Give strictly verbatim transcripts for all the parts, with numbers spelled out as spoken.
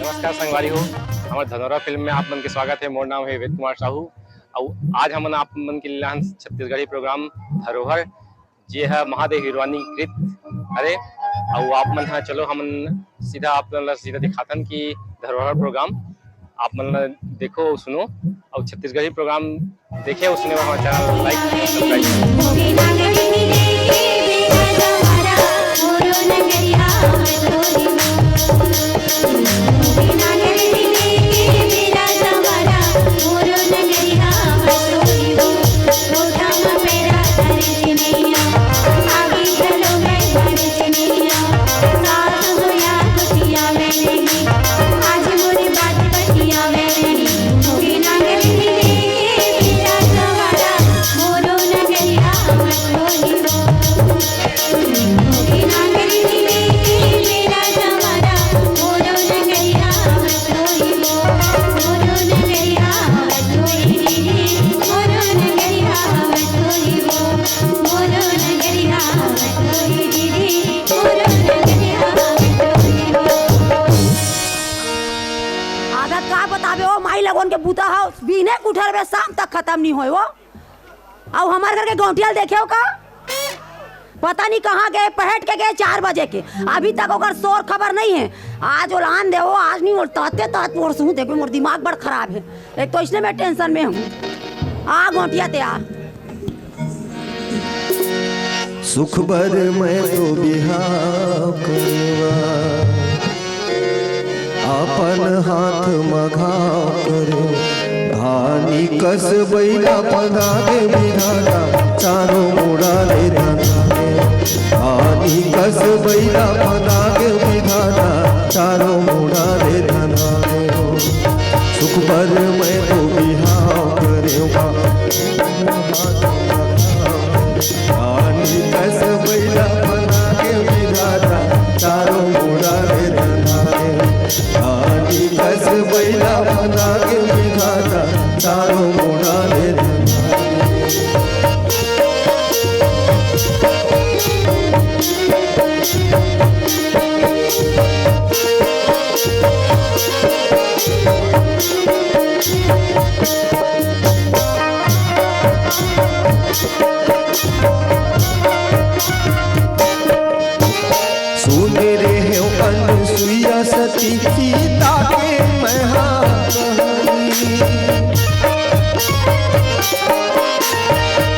नमस्कार संगवारी हो, हमर धनोरा फिल्म में आप मन के स्वागत है। मोर नाम है वेद कुमार साहू। अउ आज हमन आप मन के लिए लान छत्तीसगढ़ी प्रोग्राम धरोहर, जे है महादेव हिरवानी कृत हरे। अउ आप मन ह, चलो हमन सीधा आप मन ला सीधा दिखाथन कि धरोहर प्रोग्राम आप मन ला देखो, सुनो, अउ छत्तीसगढ़ी प्रोग्राम देखे अउ सुने बर हमारे चैनल लाइक, सब्सक्राइब। आदत का बताबे ओ माई लगोन के बूता ह, बिहने के उठरबे शाम तक खतम नहीं होय ओ। अउ हमर घर के गौंटिया ल देखे हो का? पता नहीं कहाँ गए, पहट के गए चार बजे के, अभी तक ओकर शोर खबर नहीं है। आज ओला आन दे ओ, आज नहीं ओला तहते तहत पोरसहूँ, देखबे मोर दिमाग बड़ खराब है, एक तो इसलिए मैं टेंशन में हूँ। आ गौंटिया ते आ। सुख बर मैं तो बिहाव करेंव, अपन हाथ म घाव करेंव। धानी कस बइला फंदा गे विधाता, चारों मुड़ा ले धना गे। धानी कस बइला फंदा गे विधाता, चारों मुड़ा ले धना गे। सुख बर मैं तो बिहाव करेंव, धानी कस बइला फंदा गे विधाता, चारों मुड़ा ले धना गे। धानी कस बइला फंदा गे विधाता, चारों मुड़ा ले धना गे। सुन रेहेंव अनुसुईया सती सीता के मैं हा कहानी।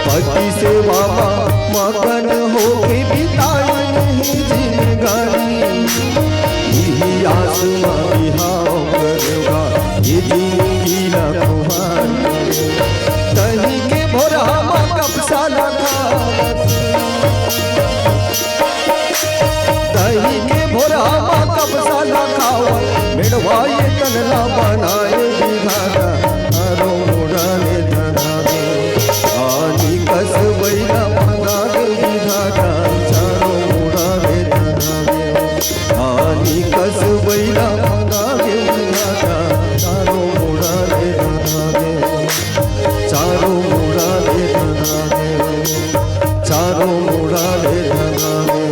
पति सेवा मा मगन होके बिताइन हे जिनगानी। इही आस मा बिहाव करेंव गा, ये जिनगी ला खुमार करेंव। दही के भोरहा मा कपसा ला खावत, दही के भोरहा मा कपसा ला खावत, मेड़वा ये तन ला बनाए विधाता, चारों मुड़ा ले धना गे। धानी कस बइला फंदा गे विधाता, चारों मुड़ा ले धना गे। धानी कस बइला फंदा गे विधाता, चारों मुड़ा ले धना गे। चारों मुड़ा ले धना गे। चारों मुड़ा ले धना गे।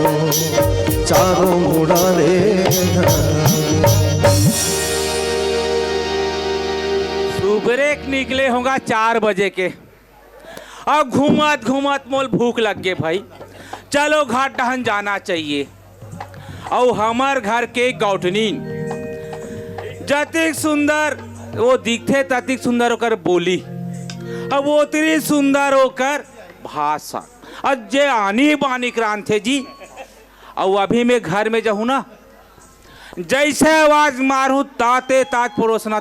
चारों मुड़ा ले धना गे। सुबेरे के निकले हों गा चार बजे के, अउ घूमत घूमत मोला भूख लग गे भाई, चलो घाट डहन जाना चाहिए। अउ हमर घर के गौठनीन जतिक सुंदर ओ दिखथे, ततिक सुंदर ओकर बोली, अउ ओतनी सुंदर ओकर भाषा। अउ जे आनी बानी के रांधथे जी, अउ अभी मैं घर में जाहूँ ना, जइसे आवाज मारहूँ, ताते तात परोसना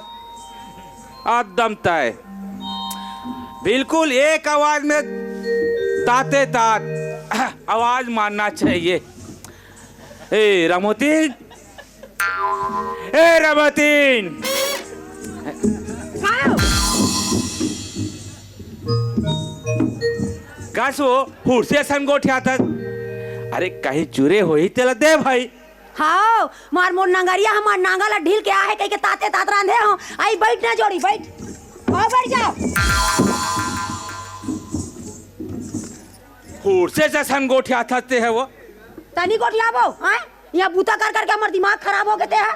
एकदम तय। बिल्कुल एक आवाज में ताते तात आवाज मारना चाहिए। ए रमोतीन, ए रमोतीन। कस ओ हुरसे असन गोठियाथस। अरे कहीं चुरे होही तेला दे भाई। हाव, मार मोर नंगरिया, हमार नांगा ला ढील के आहे कहिके ताते तात रांधे हों। आई बइठ ना जोड़ी, बइठ। आओ बइठ जाओ। हुरसे असन गोठियाथस ते हे वो। तनी गोठियाबो, हैं? इहाँ बूता कर करके हमर दिमाग खराब हो गे ते हे।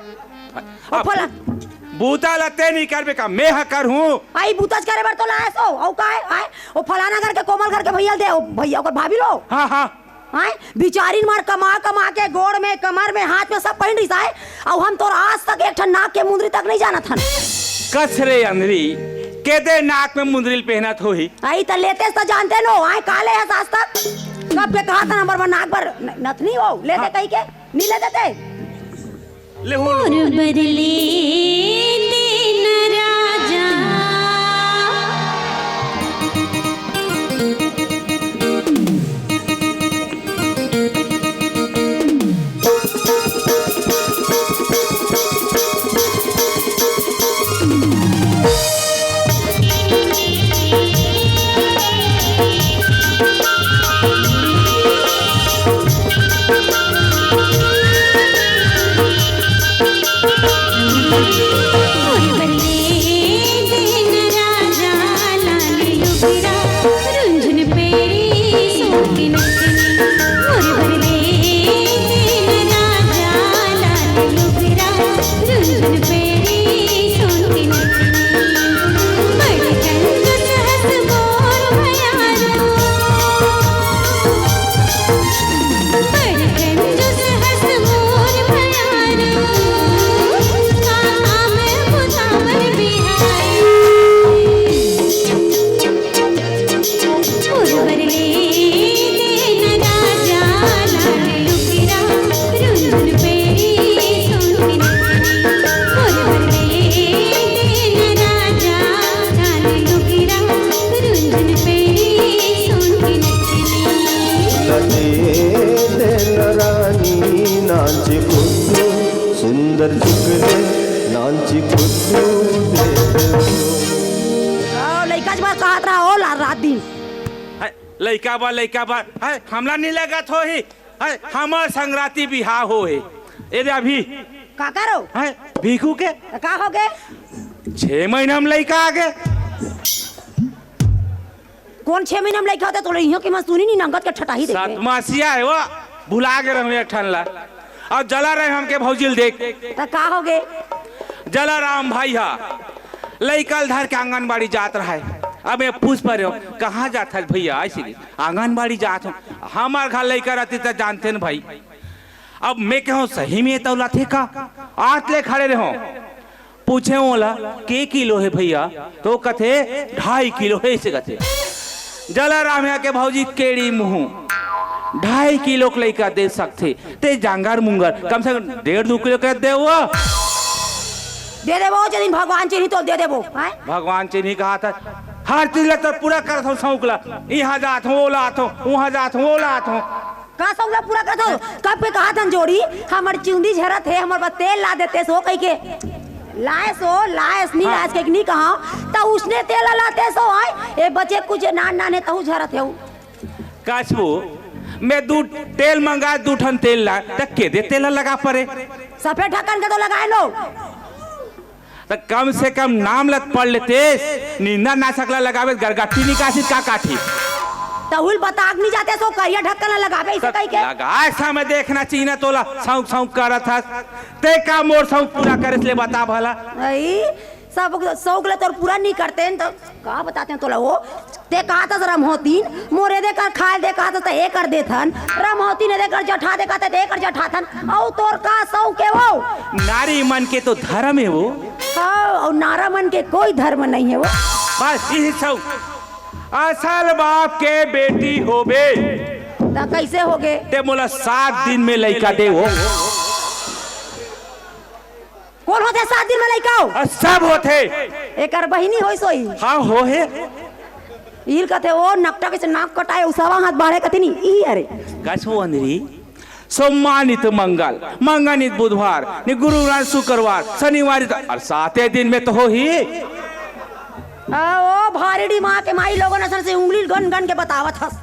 ओ अब फला बूता ला ते नहीं करबे का, मैं ह करहूँ। आई बूताच करे बर तो लायस हो, अउ का है? आय, ओ फलाना घर के, कोमल घर के भैया दे, ओ भैया ओकर भाभी लो। हाँ, हाँ। आय, बिचारिन मार कमा कमा के गोड़ में, कमर में, हाथ में सब पहिन रिहिस आय, अउ हम तोर आज तक एक ठन नाक के मुंदरी तक नहीं जानत हन। कस रे अंधरी, के दे नाक में मुंदरी ल पहनत होही? आई त लेतेस त जानते नो, आय का ले हस आज तक? कब के कहा था नंबर बर नाक बर न-, नथनी हो, ले दे हाँ। कही के, नहीं ले देते। ले हो, ले हो। मोर बर ले दे न राजा। लगे दे न रानी नाच खुद, सुंदर चुक दे नाच खुद दे। ओ, लइका जब कहत रहा हो ला-, रात दिन। है, लइका बा, लइका बा, है, हमला नहीं लगत होही, है, हमर संगराती बिहाव होहे। ए दे अभी। का करो? है, भीखू के। त का हो गे? छह महीना में लइका आ गे। कौन छह महीना में लइका होथे? तोला इहाँ के मन सुनी नहीं, नंगत के ठटाही देखे। सतमसिया है वो, भुला गे रहूं एक ठन ला। अउ जला रहे हमके भौजी ल देख। त का हो गे? जलाराम भाई हा लइका ल धर के आंगनबाड़ी जात रहा है। अब मैं पूछ पा रहे हो, "कहाँ जात हस भैया?" ऐसे नहीं, "आंगनबाड़ी जात हूँ।" हमार घर लइका रहती त जानते न भाई। अब मैं कहूँ, "सही में तौलाथे का?" आत ले खड़े रहो। पूछे ओला, "के किलो हे भैया?" तो कथे, "ढाई किलो हे," ऐसे कथे। जलाराम हे के भौजी केड़ी मुँह, ढाई किलो के लइका दे सकथे, ते जांगर मुंगर, कम से कम डेढ़ दू किलो के दे वो। दे देबो, जे दिन भगवान चिन्ही तो दे देबो, हैं? भगवान चिन्ही कहा था, हर चीज ला तो पूरा करत हूँ शौक ला, यहाँ जात हूँ, ओला आत हूँ, वहाँ जात हूँ, ओला आत हूँ। का शौक ला पूरा करत हो? कब के कहा थन जोड़ी, "हमर चुंदी झरत हे, हमर बर तेल ला देते सो," कहि के। लाए सो, लाए सो, नहीं हाँ। लाए सो कहि के नहीं कहा, त उसने तेल ला लाते सो आए, ए बचे कुछ नान नान हे, तहु झरत हे। कछबू, मैं दू तेल मंगा, दू ठन तेल ला, त के दे तेल ला लगा परे? सफेद ढक्कन के तो लगाए लो। त कम से कम नाम ल त पढ़ लेतेस, निंदा नाशक ला लगाबे, गरगट्टी निकासित का काठी। तहुल बताक नहीं जाते सो करिया ढक्कन ला लगाबे, इसे त कहि के। लगाए समय देखना चाहिए ना तोला, सौंक सौंक करत हस। ते का मोर सौंक पूरा करे ले बता भला। अई, सब शौक ले तोर पूरा नहीं करते हैं तो का बताते हैं तोला वो। ते कहा था रमहोतीन, मोर एदे कर खाए दे कहा था, त ए कर देथन। रमहोतीन एदे कर जठा दे कहा था, त ए कर जठा थन। औ तोर का सौंक हे वो? नारी मन के तो धर्म हे वो। हाँ, अउ नारा मन के कोई धर्म नहीं हे वो। बस यही सौंक। असल बाप के बेटी होबे। त कैसे होगे? ते मोला सात दिन में लइका दे वो। कोन होथे सात दिन में लइका हो? अ, सब होथे। एकर बहिनी होइस होही। हाँ, होहे। इल कथे, "ओ नकटा के से नाक कटाए, उसवा हाथ बाढ़े," कथे नी, ई अरे। कछबू अंधरी, सोमानित मंगल, मंगनित बुधवार, ने गुरुवार शुक्रवार, शनिवार त, अउ साते दिन में तो होही। आ, ओ भारीडी माँ के माई लोगन असन से उंगली गन गन के बतावत हस।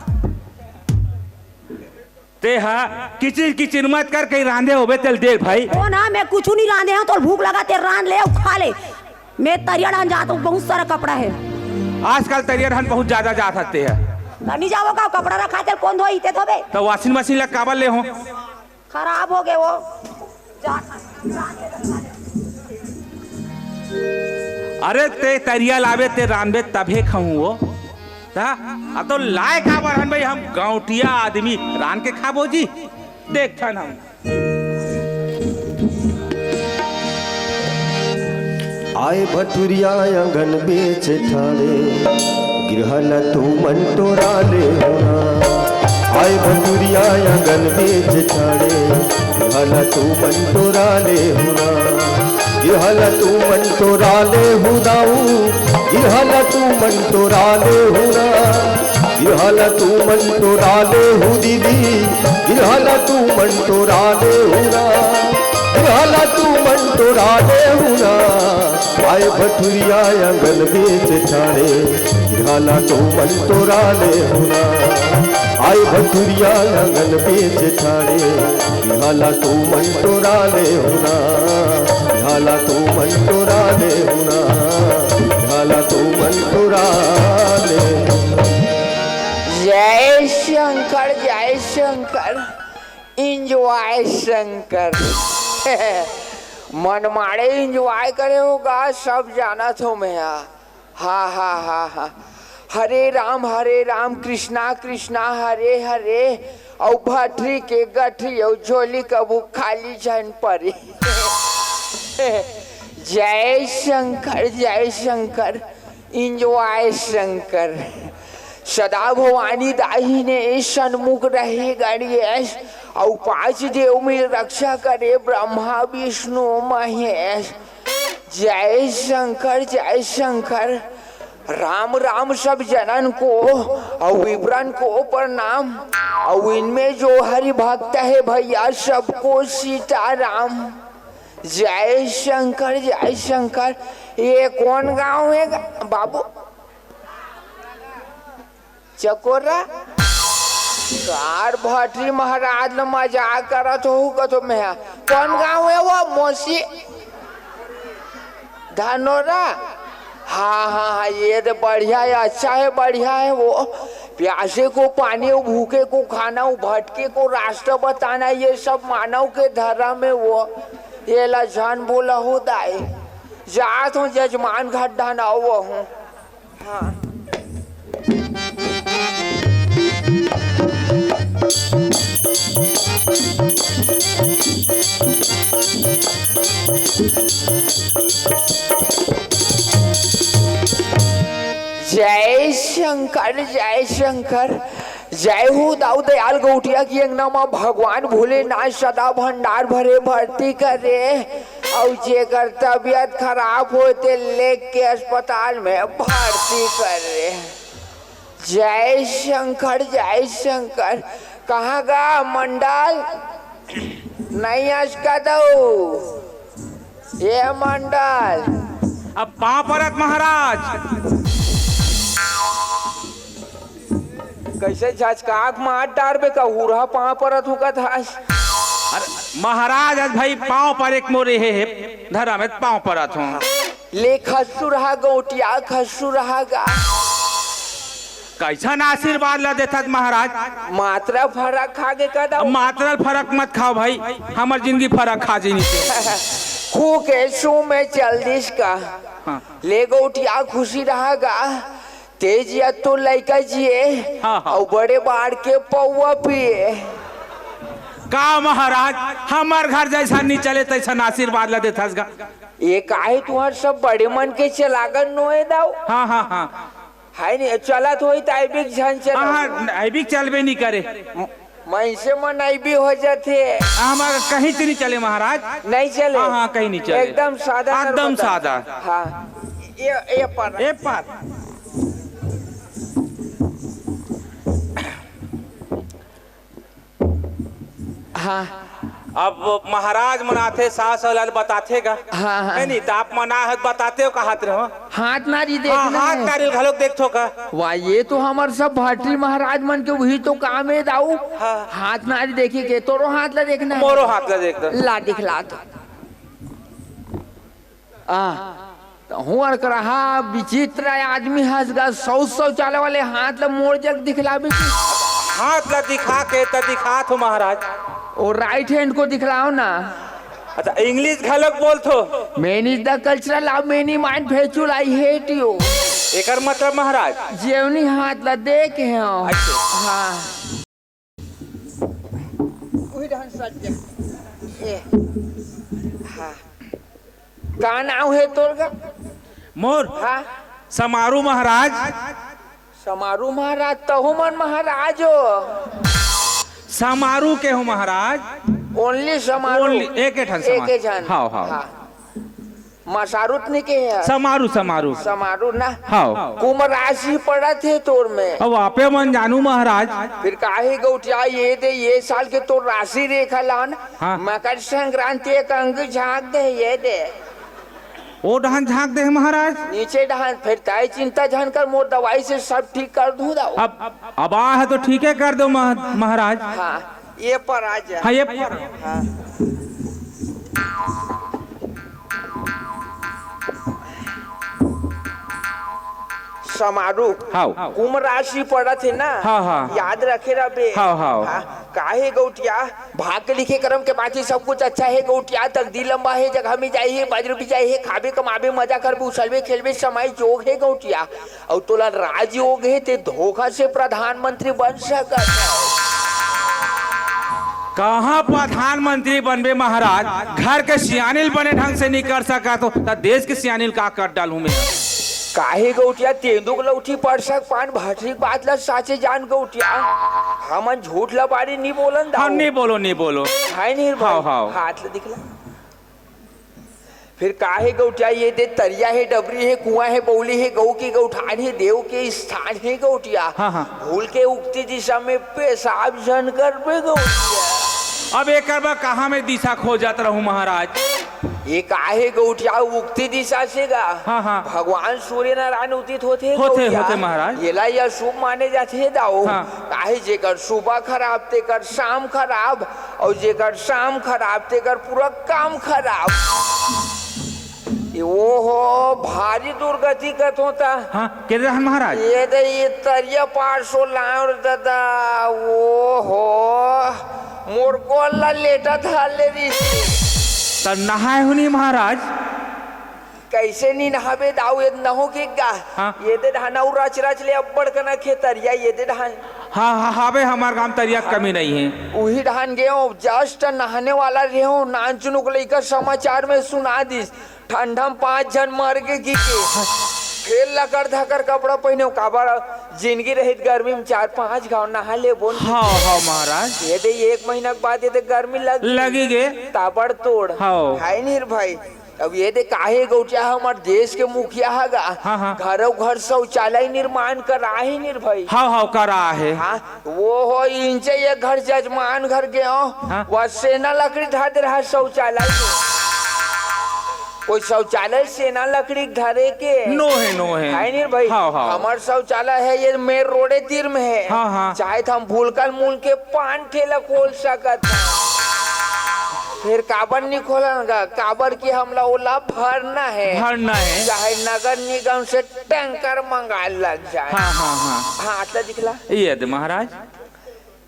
ते हा किचिर किचिर मत कर, कहीं रांधे होबे तेल दे भाई। ओ ना, मैं कुछ नहीं रांधे हूँ, तो भूख लगा ते रांध ले अउ खा ले। मैं तरिया डहन जात हूँ, बहुत सारा कपड़ा हे। आजकल तरिया डहन बहुत ज्यादा जात हते हैं। त नहीं जावो का, कपड़ा रखा तेल कौन धोई ते धोबे? तो washing machine ला काबर ले हो? खराब हो गए वो। जा। अरे ते तरिया लाबे, ते रांधबे तभे खाहूं वो। ता, अब तो लाए काबर हन भाई, हम गौंटिया आदमी रांध के खाबो जी। देखथन हम। आय भटुरिया आंगन बेच ठाड़े, गिरहा ल तू मन टोरा ले होना। आय भटुरिया आंगन बेच ठाड़े, गिरहा ल तू मन टोरा ले होना। गिरहा ल तू मन टोरा ले हुदाऊ, गिरहा ल तू मन टोरा ले होना। गिरहा ल तू मन टोरा ले हु दीदी, गिरहा ल तू मन टोरा ले होना। गिरहा ल तू मन टोरा ले होना। आय भटुरिया आंगन बेच ठाड़े, गिरहा ल तू मन टोरा ले होना। आय भटुरिया आंगन बेच ठाड़े, गिरहा ल तू मन टोरा ले होना। गिरहा ल तू मन टोरा ले होना। गिरहा ल तू मन टोरा ले होना। जय शंकर, जय शंकर, enjoy शंकर। मनमाड़े enjoy करे हो गा, सब जानत हो मैं। हा, हा, हा, हा। हरे राम, हरे राम, कृष्णा, कृष्णा, हरे, हरे। अउ भटरी के गठरी अउ झोली कभू खाली झन परे। जय शंकर, जय शंकर, enjoy शंकर। सदा भवानी दाहिने सन्मुख रहे गणेश, अउ पांच देव मिल रक्षा करे ब्रह्मा विष्णु महेश। जय शंकर, जय शंकर। राम राम सब जनन को, अउ विप्रन को प्रणाम, अउ इनमें जो हरि भक्त है भैया, सबको सीताराम। जय शंकर, जय शंकर। ये कौन गांव है ग-, बाबू? चकोरा? कार भटरी महाराज ल मजाक करत होहू कथो मैं हा। कौन गांव है वो? मोसी? धनोरा? हाँ, हाँ, हाँ, ये तो बढ़िया है, अच्छा है, बढ़िया है वो। प्यासे को पानी, वो भूखे को खाना, वो भटके को रास्ता बताना, ये सब मानव के धर्म है वो। ये ला झन बोला हो दाई। जात हूँ जजमान घर डहन आओ हूँ। हाँ। जय शंकर, जय शंकर। जय हो दाऊ दयाल गौटिया की अंगना मा भगवान भोलेनाथ सदा भंडार भरे भरती करे। अउ जेकर तबीयत खराब होय ते लेग के अस्पताल में भरती करे। जय शंकर, जय शंकर। कहाँ गा मंडल? नहीं आज का दऊ। ए मंडल। अब पाँव परत महाराज। कइसे झचकाक मार डारबे का हुरहा पाँव परत हूँ कथस। अरे महाराज, आज भाई पाँव परे के मोर हे, हे धरम हे, पाँव परत हूँ। ले खस्सू रहा गौटिया, खस्सू रहा गा। कइसन आशीर्वाद ला देथस महाराज? मात्रा फरक खा के कदा। अब मात्रा फरक मत खाव भाई, हमर जिनगी फरक खा जाही नहीं ते। खू के सू में चल दिस का। हाँ। ले गौटिया खुशी रहा गा। ते जिया तो लइका जिए, हाँ, हाँ। अउ बड़े बाढ़ के पौवा पिए। का महाराज, हमर घर जइसन नहीं चले तइसन आशीर्वाद ला देथस गा। ये काहे तुहर सब बड़े मन के चलागन नोए दाऊ? हाँ, हाँ, हाँ। है नहीं, चलत होई त अइबिक झन चलत हाँ, होई। हाँ, अइबिक चलबे नहीं करे। म-, मनसे मन अइबी हो जाथे। हमर कहीं से नहीं चले महाराज। नहीं चले? हाँ, हाँ, कहीं नहीं चले। एकदम सादा एकदम नर्मदा। सादा। हाँ। ये, ये पर। ये पर। हाँ। अब महाराज मन आथे, सास वाला ल बताथे का? हाँ, हाँ। है नहीं, त आप मन आ हत बताते हो, कहात रहो। हाथ नारी देख हाँ, ले। हाथ नारी ल घलोक देखथो का? वाह, ये तो हमर सब भाटी महाराज मन के वही तो काम हे दाऊ। हाँ। हाथ नारी देखे के, तोरो हाथ ला देखना हे। मोरो हाथ ला देख दो। ला दिखला तो। आ, त हुआं कर हा विचित्र आदमी हस गा, शौच शौचालय वाले हाथ ला मोर जग दिखलाबे। हाथ ला दिखा के त दिखात हो महाराज। ओ right hand को दिखलाओ ना। अच्छा, English घलोक बोलथो। Man is the cultural of many mind factual, I hate you। एकर मतलब महाराज? जेवनी हाथ ला दे के हंव। अच्छा। हाँ। उही डहन सट जा। ए। हाँ। का नाव हे तोर गा? मोर? हाँ। समारू महाराज। समारू महाराज, तहू मन महाराज हो। समारू के हो महाराज। Only समारू। Only, एक ठन समारू। एक झन। हाव, हाव। हाँ। मसारू त नइ के हे। समारू, समारू। समारू ना। हाव। कुंभ राशि पड़त हे तोर में। अब आपे मन जानू महाराज। फिर काहे गौटिया, ये दे, ये साल के तोर राशि रेखा लान। हाँ। मकर संक्रांति एक अंग झांक दे, ये दे। ओ डहन झांक दे हे महाराज। नीचे डहन, फिर ताई चिंता झन कर, मोर दवाई से सब ठीक कर दूं दाऊ। अब, अब आ है तो ठीक है कर दो मह-, महाराज। हाँ, ये पर आ जा। हाँ, ये पर। हाँ। समारू। हाव। कुंभ राशि पड़त हे ना। हाँ, हाँ। याद रखे रबे। हाव, हाव। हाँ। काहे गौटिया, भाग के लिखे करम के बात ही सब कुछ अच्छा हे गौटिया, तकदीर लंबा हे, जगह में जाई हे, बजर भी जाई हे, खाबे कमाबे, मजा करबे, उछलबे खेलबे, समय जोग हे गौटिया। अउ तोला राजयोग हे, ते धोखा से प्रधानमंत्री बन सकत हे। कहाँ प्रधानमंत्री बनबे महाराज, घर के सियानिल बने ढंग से नइ कर सकत हो, त देश के सियानिल का कर डालूं मैं? काहे गौटिया, तेंदू के लौठी परसक पान भटरी बात ला साचे जान गौटिया। हमन झूठ ला बारी नी बोलन हाँ, दाऊ। नी बोलो, नी बोलो। हाय नी भाई, हाव, हाव। हाथ ला दिखला। फिर काहे गौटिया, ये दे तरिया हे, डबरी हे, कुआं हे, बौली हे, गऊ के गौठान हे, देव के स्थान हे गौटिया। हाँ, हाँ। भूल के उगती दिशा में पेशाब झन करबे गौटिया। अब एकर बर कहाँ में दिशा खोजत रहूं महाराज? ये काहे गौटिया उगती दिशा से गा? हाँ, हाँ। भगवान सूर्य नारायण उदित होथे होथे, गौटिया। होथे महाराज। येला यह शुभ माने जाथे दाऊ। हाँ। काहे जेकर सुबह खराब तेकर शाम खराब, अउ जेकर शाम खराब तेकर पूरा काम खराब। ये ओहो भारी दुर्गति कथों ता। हाँ, के रहन महाराज? ये दे ये तरिया पार सो लायो रे दादा, ओहो मोर गोल ला लेटा था ले रही। त नहाए हो नहीं महाराज? कैसे नी नहाबे दाऊ, ये नहो के गा। हाँ। ये दे ढाना उ रच रच ले अब्बड़ कना खेतरिया, ये दे ढान। हाँ, हाँ, हाबे हमार गांव तरिया के कमी नहीं है। उही ढान गए हो, just नहाने वाला रहे हो, नान चुनुक लइका समाचार में सुना दिस, ठंडा में पांच झन मर गे गिके। फेर लकर धकर कपड़ा पहने हो, काबर जिंदगी रहित गर्मी में चार पांच घाव नहा ले बोल। हाँ, हाँ महाराज। ये दे एक महीना के बाद ये दे गर्मी लग लगी गे। ताबड़ तोड़। हाँ। हाय नीर भाई, अब ये दे काहे गौटिया हमर देश के मुखिया ह गा, हाँ, हाँ। घरों घर शौचालय निर्माण करा हे नीर भाई। हाँ, हाँ, करा हे। हाँ, वो हो इंचे ये घर जजमान घर गयो, हाँ। वह सेना लकड़ी धर दे रहा शौचालय में। कोई शौचालय सेना लकड़ी धरे के? नो हे, नो हे। है नीर भाई? हाँ, हाँ। हमर शौचालय है ये मेन रोडे तीर में है। हाँ, हाँ। चाहे तो हम भूलकल मूल के पान ठेला खोल सकत हन। फिर काबर नी खोलन गा? काबर कि हमला ओला भरना हे। भरना हे। चाहे नगर निगम से टैंकर मंगाए लग जाए। हाँ, हाँ, हाँ। हाँ, अतला दिखला। ये दे महाराज।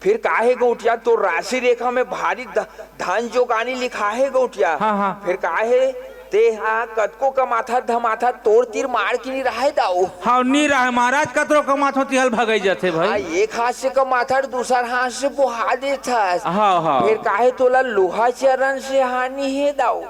फिर काहे गौटिया तोर राशि रेखा में भारी ध-, धन जोगानी लिखा हे गौटिया। हाँ, हाँ। फिर काहे तेहा कतको कमाथा धमाथा तोर तीर मार के नी रहे दाऊ। हाँ, नी रहे महाराज, कतरो कमाथो तिहल भगई जाथे भाई। हाँ, एक हाथ से कमाथा, दूसर हाथ से बोहा देथस। हाँ, हाँ। फिर काहे तोला लोहा चरण से हानि हे दाऊ?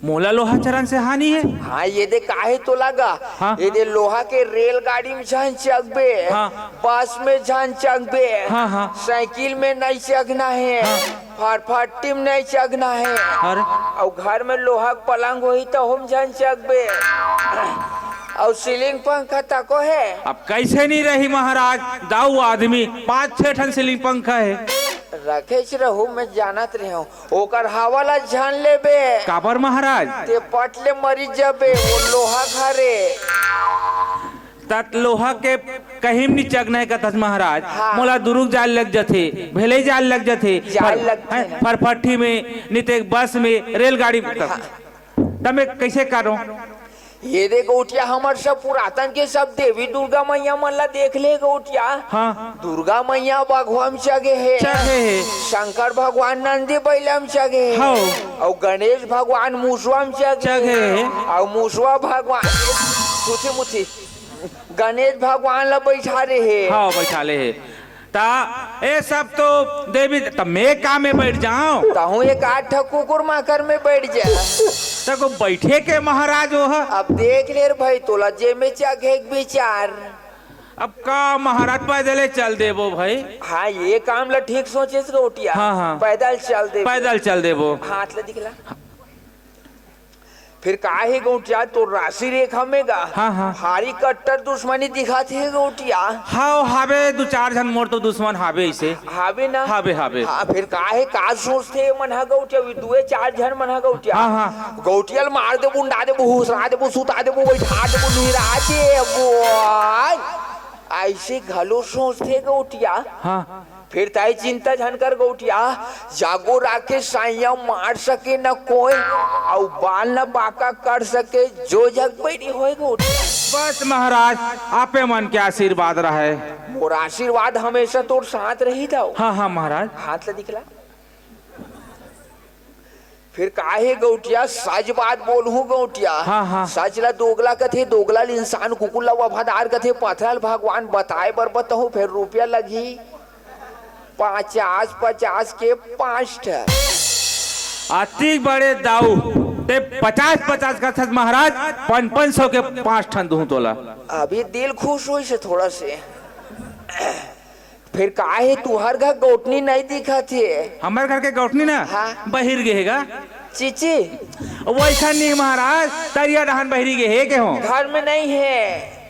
मोला लोहा चरण से हानि हे? हाँ, ये दे काहे तोला गा? हाँ। ये दे लोहा के रेलगाड़ी में झन चघबे, हाँ। बस में झन चघबे, हाँ, हाँ। साइकिल में नहीं चघना हे। हाँ। फटफटी में नहीं चघना हे। अरे। अउ घर में लोहा के पलंग होही त हम झन चघबे। अउ सीलिंग पंखा तको हे। अब कैसे नहीं रही महाराज, दाऊ आदमी पाँच छह ठन सीलिंग पंखा हे। रखेच रहू, मैं जानत रहेंव। ओकर हवा ला झन लेबे। काबर महाराज? ते पट ले मरी जबे, वो लोहा घरे। तत लोहा के कहीं नी चघना हे कथस महाराज। हाँ। मोला दुरुग जाए लग जथे, भेलई जाए लग जथे। जाए फर-, लग हैं, जथे। फरफट्ठी में, निते बस में, रेलगाड़ी में। हाँ। तब मैं कैसे करूं? ये दे गौटिया, हमर सब पुरातन के सब देवी दुर्गा मैया मन ला देख ले गौटिया। हाँ। दुर्गा मैया बघवा म चघे हे। चघे हे। शंकर भगवान नंदी बैला म चघे हे। हौ। अउ गणेश भगवान मुसवा म चघे चघे हे। हे। अउ मुसवा भगवान सुथी मुथी गणेश भगवान ला बैठा रहे हे। हाँ, बैठा ले हे। ता ए सब तो देवी, त मैं का में बैठ जाऊं? तहूं एक आध ठा कुकुर माकर में बैठ जा। तको बैठे के महाराज ओह। अब देख ले रे भाई, तोला जे में चघे के विचार। अब का महाराज, पैदले चल देबो भाई। हाँ, ये काम ला ठीक सोचेस गौटिया। हाँ, हाँ। पैदल चल देबो। पैदल चल देबो। हाथ ला दिखला। फिर का हे गौटिया, तोर राशि रेखा में गा हाँ, हाँ। भारी कट्टर दुश्मनी दिखत हे गौटिया। हाव, हावे दू चार झन मोर तो दुश्मन हावे इसे। हावे ना? हावे, हावे। हाँ, फिर का हे, का सोचथे मन ह गौटिया, वी दुए चार झन मन ह गौटिया। हाँ, हाँ। गौटिया ल मार देबो, उंडा देबो, हुसरा देबो, सुता देबो, बैठा देबो, निरा देबो। अइसे घलो सोचथे गौटिया। हाँ। फिर तैं चिंता झन कर गौटिया, जागो राखे साइया मार सके न कोई, अउ बाल न बांका कर सके जो जग बैरी होय गौटिया। बस महाराज, आपे मन के आशीर्वाद रहे। मोर आशीर्वाद हमेशा तोर साथ रही दाऊ। हाँ, हाँ महाराज। हाथ ला दिखला। फिर का हे गौटिया, सच बात बोलहूं गौटिया। हाँ, हाँ। सच ला दोगला कथे, दोगला ल इंसान, कुकुर ला वफादार कथे, पथरा ल भगवान बताए बर बताहूं, फिर रुपया लगही पचास, पचास के पांच ठा। अतिक बड़े दाऊ, तैं पचास पचास कथस महाराज, पन पन सौ के पांच ठन दूं तोला। अभी दिल खुश होइस हे थोड़ा से। फिर का हे, तुंहर घर गौटनी नइ दिखत हे? हमर घर के गौटनी ना, हाँ। बहिर गे हे गा। चिची? वइसन नहीं महाराज, तरिया डहन बहिरी गे हे केहों। घर में नइ हे।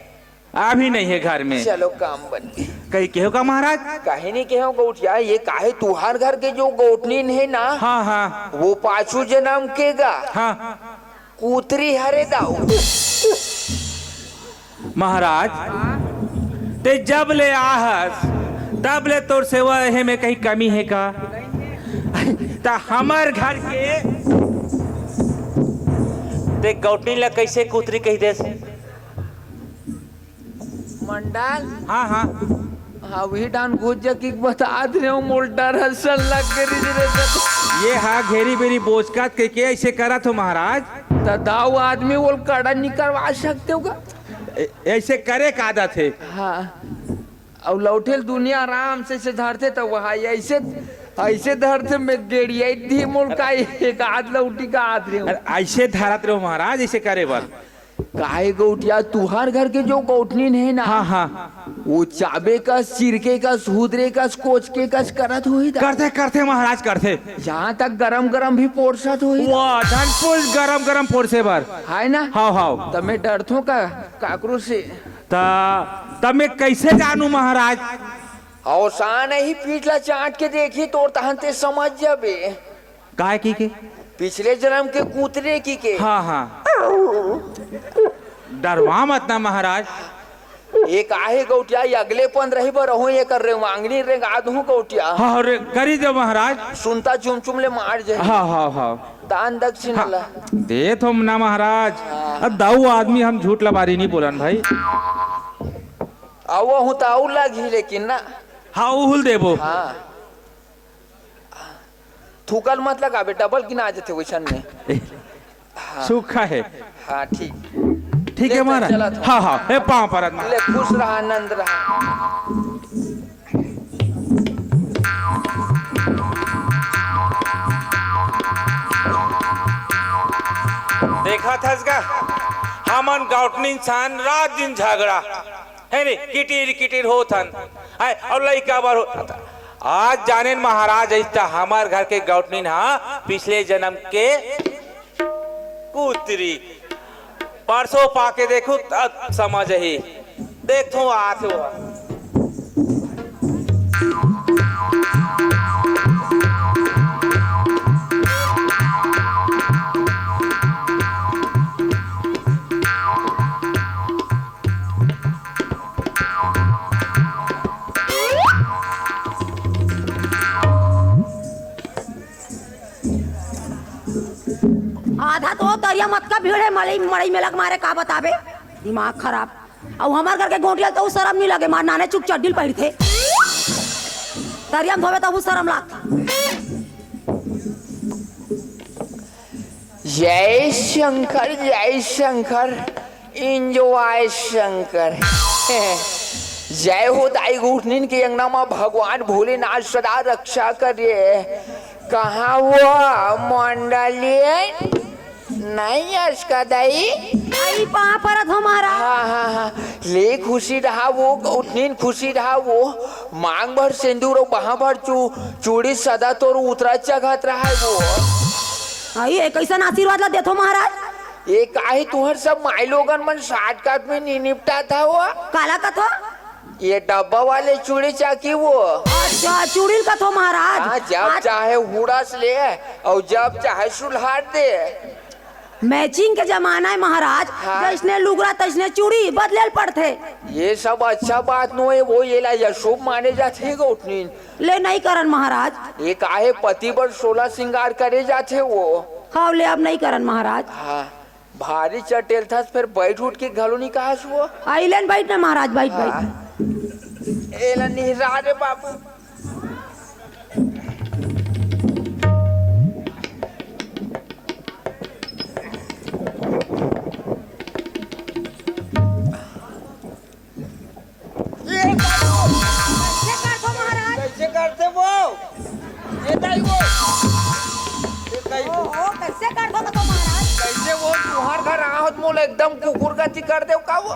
अभी नइ हे घर में। चलो, काम बन गे। कहीं केहों का महाराज? कहीं नइ केहों गौटिया, ये का हे, तुंहर घर के जो गौटनी हे ना, हाँ, हाँ। वो पाछू जनम के गा। हाँ। कुतरी हरे दाऊ। महाराज, तैं जब ले आहस, तब ले तोर सेवा हे में कहीं कमी हे का? त हमर घर के तैं गौटनी ला कइसे कुतरी कहि देस? मंडल? हाँ, हाँ। हाँ, वही डान घुस जा कि बतात रहे हूँ, मोल डर असन लग गे रिहिस रे। ये हा घेरी बेरी बोचकात के, के अइसे करत हो महाराज? त दाऊ आदमी ओल कड़ा निकरवा सकते हो का? ए-, अइसे करे का आदत हे? हाँ। अउ लौठे ल दुनिया आराम से, से धरथे त वहाँ अइसे, अइसे धरथे में गेड़िया दी मोल का एक आध लौटी का आद रहे हूँ। अरे अइसे धरत रहे हो महाराज, अइसे करे बर। काहे गौटिया, तुंहर घर के जो गौटनीन हे ना, हाँ, हाँ। वो चाबे कस, चिरके कस, हुदरे कस, कोचके कस करत होही दा। करथे, करथे महाराज, करथे। यहाँ तक गरम गरम भी पोरसत होही दा। वाह, धनपुर गरम गरम पोरसे बर। है ना? हाव, हाव। त मैं डरथों का, काकरो से? त, त मैं कइसे जानूं महाराज? अवसान ही पीठ ला चाट के देखी तोर, तहन तैं समझ जाबे। काय की के? पिछले जनम के कुतरे की के। हाँ, हाँ। डरवा मत ना महाराज। ये का हे गौटिया, ये अगले पंद्रह ही बर हो, ये कर रेवांगनी रेंगा दूं गौटिया। हाँ, रे, करी दे महाराज। सुनता चुम चुम ले मार जाए। हाँ, हाँ, हाँ। दान दक्षिणा हाँ, ला। देथों ना महाराज। हाँ। अब दाऊ आदमी हम झूठ लबारी नहीं बोलन भाई। अउ वो हूँ त अउ लगही लेकिन ना। हाँ, उहुल देबो। हाँ। थूकल मत लगाबे, डबल गिना जथे वइसन में। हाँ। सूखा हे। हाँ, ठीक। ठीक ले हे त महाराज। चलत हो। हाँ, हाँ, ए पाँव परत महाराज। ले खुश रहा, आनंद रहा। देखत हस गा, हमन गौटनी इंसान रात दिन झगड़ा। हे रे, किटिर किटिर होत हन। हे, अउ लइका बर हो-, आज जानेन महाराज, अइस त हमर घर के गौटनीन हा पिछले जनम के कुतरी। परसों पाके देखहूं, तब समझ ही। देखथों, आथे वो। आधा तो तरिया म अतका भीड़ हे, मड़ई, मड़ई मेला के मारे का बताबे, दिमाग खराब। अउ हमर घर के गोठिया ल तो शरम नइ लगे, मार नाने चुक चड्डी ल पहिरथे। तरिया म धोबे तभू शरम लागथे। जय शंकर, जय शंकर, enjoy शंकर। जय हो दाई गुठनिन के अंगना म भगवान भोलेनाथ सदा रक्षा करे। कहाँ वो मंडली? नहीं अस का दाई? आई पाँव परत हो महाराज। हाँ, हाँ, हाँ। ले खुशी रहा वो, उतनी खुशी रहा वो। मांग भर सिंदूर अउ बहा भर चू-, चूड़ी सदा तोर उतरा चघत रहा है वो। आई, ये कैसन आशीर्वाद ला देथो महाराज? ये काहे तुहर सब माई लोगन मन shortcut में नी निपटा था वो? काला कथो? ये डब्बा वाले चूड़ी चाकी वो। अच्छा, चूड़ी ल कथो महाराज। हाँ, जब आज चाहे हुड़स ले अउ जब चाहे सुलहार दे। Matching के जमाना है महाराज, हाँ। जैसने लुगरा तैसने चूड़ी बदले ल पड़थे। ये सब अच्छा बात नो है वो, ये ला अशुभ माने जाथे गौठनीन। ले नहीं करन महाराज। ये काहे पति बर सोलह श्रृंगार करे जाथे वो? हाँ, ले अब नहीं करन महाराज। हाँ। भारी चटेल थस, फेर बइठ उठ के घलो नइ कहस वो। अइलेन बइठ ना महाराज, बइठ, बइठ। हाँ। एला निहरा रे बाबू। ये कइसे करथो महाराज? कइसे करथे वो? ये दाई वो। ये दाई वो। ओहो, कइसे करथो तो महाराज? कइसे वो तुहर घर आहत मोला एकदम कुकुर कति कर देव का वो?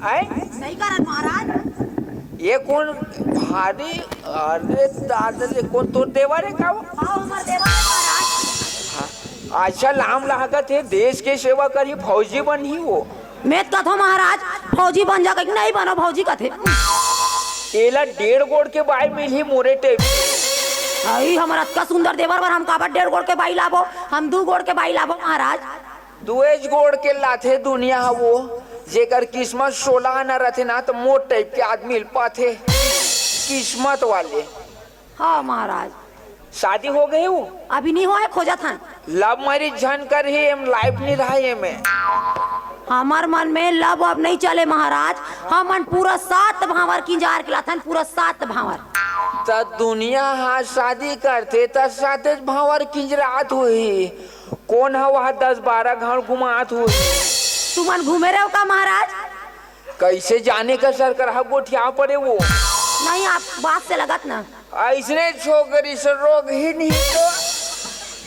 आय? नहीं करन महाराज। ये कोन भारी, अरे दादा रे, कोन तोर देवर हे का वो? हाँ, हमर देवर हे महाराज। हाँ, अच्छा लाम लागत हे, देश के सेवा करही, फौजी बनही वो। मैं त कथों महाराज, फौजी बन जा कहिके, नहीं बनो फौजी कथे। एला डेढ़ गोड़ के बाई मिलही मोरे टेम। अई, हमर अतका सुंदर देवर बर हम काबर डेढ़ गोड़ के बाई लाबो? हम दू गोड़ के बाई लाबो महाराज। दुएच गोड़ के लाथे दुनिया ह वो, जेकर किस्मत सोलह आना रथे ना, त मोर टाइप के आदमी ल पाथे, किस्मत वाले। हाँ महाराज। शादी हो गए वो? अभी नहीं होए, खोजत हन। Love marriage झन करही, एम life नहीं रहा एमे। हमर मन में love अब नहीं चले महाराज, हमन पूरा सात भांवर किंजार के लाथन, पूरा सात भांवर। त दुनिया हा शादी करथे त सातेच भांवर किंजरात होही, कोन ह वहा दस बारह घांव घुमात होही? तुमन घूमे रहो का महाराज? कइसे जाने का सरकार ह गोठिया पड़े वो? नहीं, आप बात से लगत ना। अइसने छोकरी से रोग ही नहीं तो।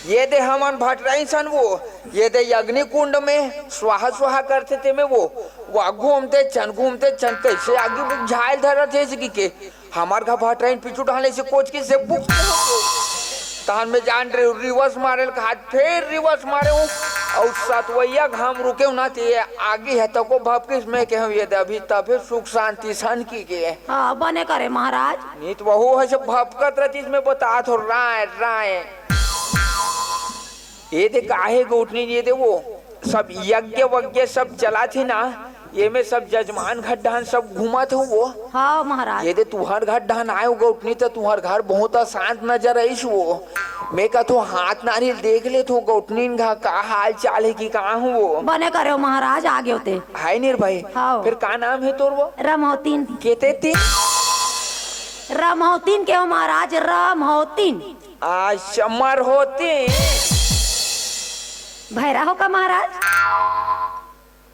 ये दे हमन भटराइन सन वो, ये दे अग्नि कुंड में स्वाहा स्वाहा करथे ते में वो, वा घूमते छन, घूमते छन, कइसे आगी बुझाइल धरत हे इसकी के। हमर घर भटराइन पीछू ढाले से कोच के से बुक। तहन में जान रे reverse मारे ल कहा, फेर reverse मारे हूँ। अउ सतवैया घाम रुके हूँ ना, ते आगे है तको भपकिस में के हम ये दे अभी तभे सुख शांति सन की के। हाँ, बने करे महाराज। नीत वहू है सब भपकत रहती, इसमें बतात हो राय, राय। ये दे काहे गोठनी, ये दे वो सब यज्ञ वज्ञ सब चलाथे ना, ये में सब जजमान घर डहन सब घूमत हो वो। हाँ महाराज। ये दे तुहर घर डहन आए हो गोठनी, त तुहर घर बहुत अशांत नजर आइस वो। मैं कथो हाथ नारियल देख ले तो गोठनी घा का हाल चाल है कि का हो वो। बने करे हो महाराज, आ गए होते। हाय निर्भय। हाँ। फिर का नाम है तोर वो? रमौतीन। केते तीन? रमौतीन के हो महाराज, रमौतीन। आ, समर होती। भैरा हो का महाराज?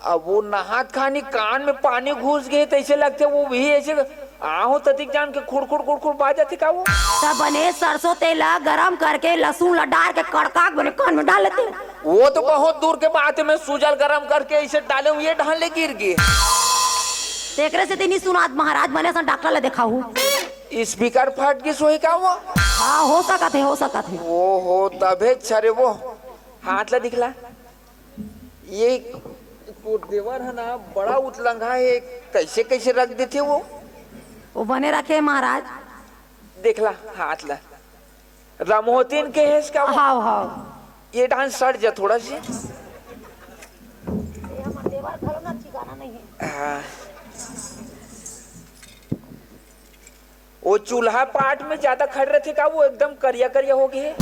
अब वो नहात खानी कान में पानी घुस गए, तैसे लगते वो भी ऐसे आहो ततिक जान के खुड़खुड़ खुड़खुड़ बाजत हे का वो? तब बने सरसों तेल ला गरम करके लहसुन ला डाल के कड़का के बने कान में डाल लेते। वो तो बहुत दूर के बात है, मैं सूजल गरम करके इसे डाले हूँ, ये ढाले गिर गए। तेकरे से तेनी सुनात महाराज, बने सन डॉक्टर ला देखाहू। स्पीकर फट गिस होही का वो? हाँ, हो सकत हे, हो सकत हे। ओहो, तभे छरे वो। हाथ ला दिखला। ये तोर देवर है ना, बड़ा उतलंघा है, कैसे कैसे रख देथे वो? वो बने रखे महाराज। देखला हाथ ला। रमोतिन के हेस का वो? हाव, हाव। ये डांस सड़ जा थोड़ा से। ये हमर देवर घलो ना ठिकाना नहीं है। हाँ। वो चूल्हा पाट में ज्यादा खड़े रहिथे का, वो एकदम करिया करिया हो गए हे।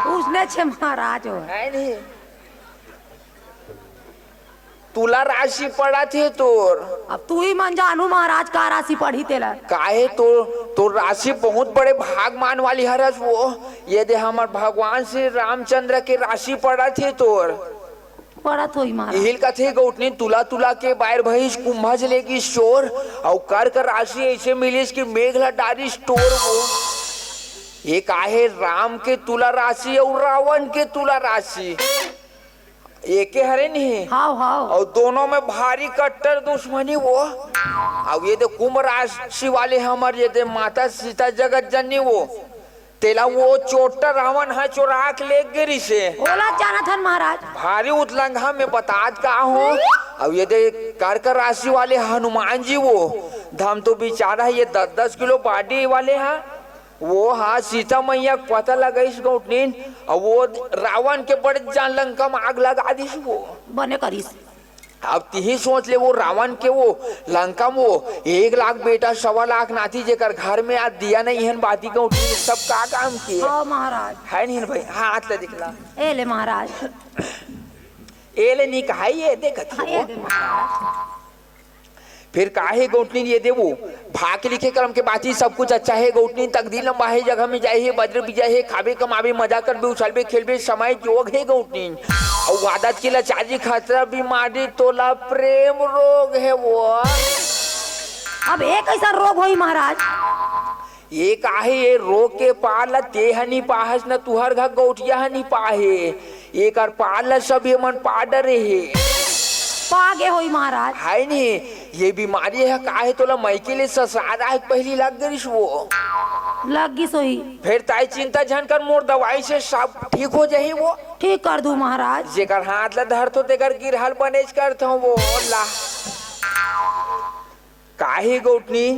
वो ले छे महाराज हो। है नहीं? तुला राशि पड़त हे तोर। अब तू ही मन जानू महाराज, का राशि पड़ही तेला। काहे तो, तोर राशि बहुत बड़े भागमान वाली हरस वो। ये दे हमर भगवान श्री रामचंद्र के राशि पड़त हे तोर। पड़त होही महाराज। इहिल कथे गौटनी, तुला तुला के बायर भइस, कुंभज लेगिस चोर, अउ कर्क राशि अइसे मिलिस कि मेघ ला डारिस टोर वो। ये काहे राम के तुला राशि अउ रावण के तुला राशि एके हरे नहीं? हाव, हाव। अउ दोनों में भारी कट्टर दुश्मनी वो। अउ ये दे कुंभ राशि वाले हमर ये दे माता सीता जगत जननी वो, तेला वो चोट्टा रावण ह चोरा के ले गे रिसे। ओला जानत हन महाराज। भारी उतलंघा में बतात का हो। अउ ये दे कर्क राशि वाले हनुमान जी वो, धम तो बिचारा हे ये दस दस किलो body वाले ह। वो हा सीता मैया के पता लगाइस गौटनीन, अउ वो रावण के बड़े जान लंका में आग लगा दिस वो। बने करिस। अब तिही सोच ले, वो रावण के वो लंका में वो एक लाख बेटा, सवा लाख नाती, जेकर घर में आज दिया नहीं हन, बाती गौटनीन सब का काम किए। हाँ महाराज। है नहीं भाई, हाथ ले दिखला। ए ले महाराज। ए ले नहीं कहा, ये देखत हाँ, हो। ए दे महाराज। फिर काहे गौटनीन ये देवो, भाग लिखे करम के बात ही सब कुछ अच्छा हे गौटनीन, तकदीर लंबा हे, जगह में जाए हे, बजर बिजा हे, खाबे कमाबे, मजा करबे, उछलबे खेलबे, समय जोग हे गौटनीन। अउ आदत के लाचारी, खतरा, बीमारी, तोला प्रेम रोग हे वो। अब ए कइसन रोग होही महाराज? ये काहे, ये रोग के पार ल तेह नी पाहस, न तुहर घर गौटिया ह नी पाहे। एकर पार ल सब ये मन पा डरे हे। पा गे होही महाराज। है नी, ये बीमारी ह काहे तोला मइके ले ससुराल आए के पहिली लग गिस वो। लग गिस होही। फेर ताई चिंता झन कर, मोर दवाई से सब ठीक हो जाही वो। ठीक कर दू महाराज। जेकर हाथ ल धरथो तेकर गिरहल बनेच करथो वो। ला काहे गौटनी,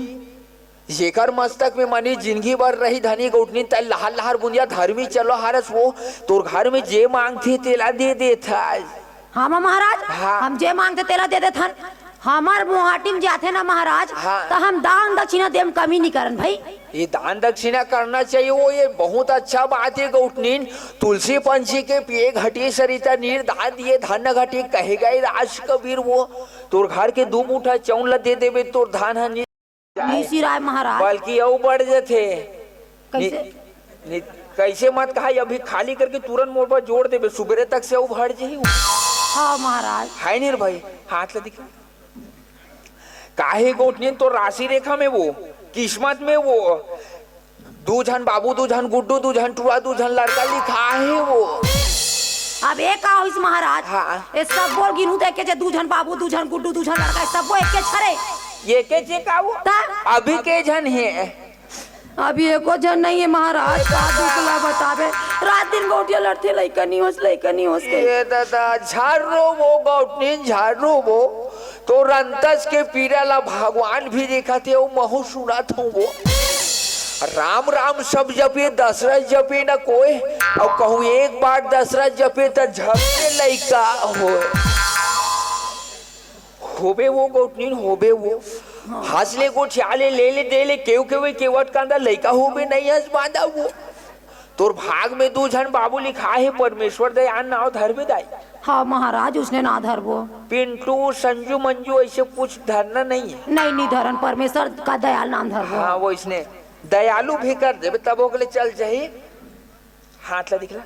जेकर मस्तक में मनी जिनगी भर रही धनी गौटनी, तै लहर लहर बुंदिया धर्मी चलो हरस वो, तोर घर में जे मांगथे तेला दे देथस। हाँ महाराज, हाँ। हम जे मांगथे तेला दे देथन। हमर मुहाटी में जाथे ना महाराज, हाँ। त हम दान दक्षिणा देम कमी नी करन भाई। ये दान दक्षिणा करना चाहिए, वो ये बहुत अच्छा बात हे गौटनीन। तुलसी पंछी के पिए घटी सरिता नीर दान दिए धन घटी कहे गए राज कबीर वो। तोर घर के दू मुठा चौन ल दे देबे, तोर धान ह नी-, नी सिराय महाराज। बल्कि अउ बढ़ जथे। कइसे? नी-, नी-, कइसे मत कहा, अभी खाली करके तुरंत मोर बर जोड़ देबे, सुबेरे तक से अउ बढ़ जही। हाँ महाराज। है नी रे भाई, हाथ ल दिखा। काहे गौटनीन, तोर राशि रेखा में वो, किस्मत में वो, दू झन बाबू, दू झन गुड्डू, दू झन टुरा, दू झन लड़का लिखा हे वो। अब ए का होइस महाराज? हाँ। ए सब्बो गिनहू त एके जे दू झन बाबू, दू झन गुड्डू, दू झन लड़का, ए सब्बो एके छरे। एके जे का वो? त? अभी के झन हे? अभी एको झन नहीं हे महाराज, का दुख ला बताबे। रात दिन गौटिया लड़थे, लइका नी होस, लइका नी होस के। ए दादा, झार रो वो गौटनीन, झार रो वो। तोर अंतस के पीरा ला भगवान भी देखत हे, अउ महू सुनत हूँ वो। राम राम सब जपे, दशरथ जपे न कोय, अउ कहूँ एक बार दशरथ जपे त झपके लइका होय। होबे वो गौटनीन, होबे वो। हाँ। हंस ले गोठिया ले, ले ले दे ले, केव केव केवट कांदा लइका होबे, नहीं हंस बांधा वो। तोर भाग में दू झन बाबू लिखा हे, परमेश्वर दयाल नाव धरबे दाई। हाँ महाराज, उसने ना धरबो। पिंटू, संजू, मंजू, ऐसे कुछ धरना नहीं है। नहीं, नहीं धरन, परमेश्वर का दयाल नाम धरबो। हाँ, वो इसने दयालु भी कर देबे, तब ओकले चल जाही। हाथ ला दिखला।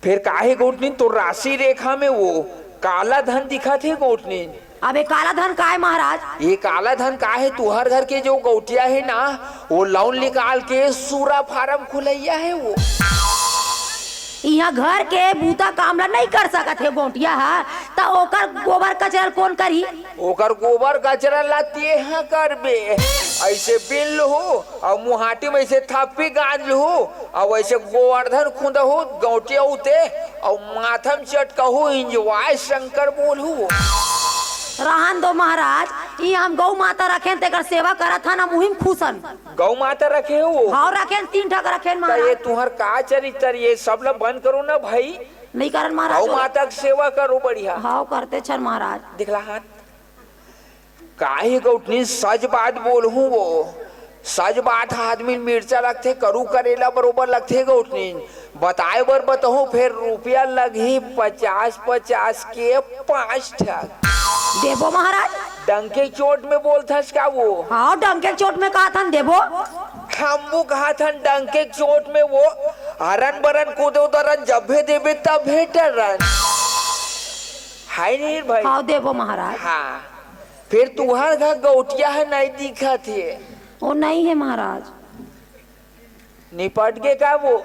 फिर काहे गौटनीन, तो राशि रेखा में वो काला धन दिखत हे गौटनीन। अबे काला धन का हे महाराज? ये काला धन का हे, तुहर घर के जो गौटिया हे ना, वो loan निकाल के सूरा farm खुलैया हे वो। इहाँ घर के बूता काम ला नहीं कर सकत हे गौटिया हा, त ओकर गोबर कचरा ल कोन करही? ओकर गोबर कचरा ला तेहा करबे, ऐसे बिन लुहू, अउ मुहाटी में ऐसे थप्पी गांज लुहू, अउ ऐसे गोवर्धन खुंदहू, गौटिया उते, अउ माथम चटकहू, enjoy शंकर बोलहू। रहन दो महाराज, ई हम गौ माता रखेन, तेकर सेवा करत हन, हम उही म खुश हन। गौ माता रखे हो? हाव, रखेन, तीन ठक रखेन त ये महाराज। तुहर का चरित्र, ये सब ला बंद करो ना भाई। नहीं करन महाराज। गौ माता के सेवा करो बढ़िया। हाव, करते छन महाराज। दिखला हाथ। काहे गौटनीन, सच बात बोलहूँ वो, सच बात ह आदमी मिर्चा लगथे, करू करेला बरोबर लगथे गौटनीन। बताए बर बताहूँ, फेर रुपया लगही पचास पचास के पाँच ठक। देबो महाराज। डंके चोट में बोलथस का वो? हाँ, डंके चोट में कहा थन देबो। हमू कहा थन डंके चोट में वो हरन बरन कूदो दरन जब्बे देबे तब्बे डरन। हाय नी भाई? हाँ, देबो महाराज। हाँ, फेर तुहर घर गौटिया है, नहीं दिखत है। वो नहीं है महाराज। निपट गे का वो?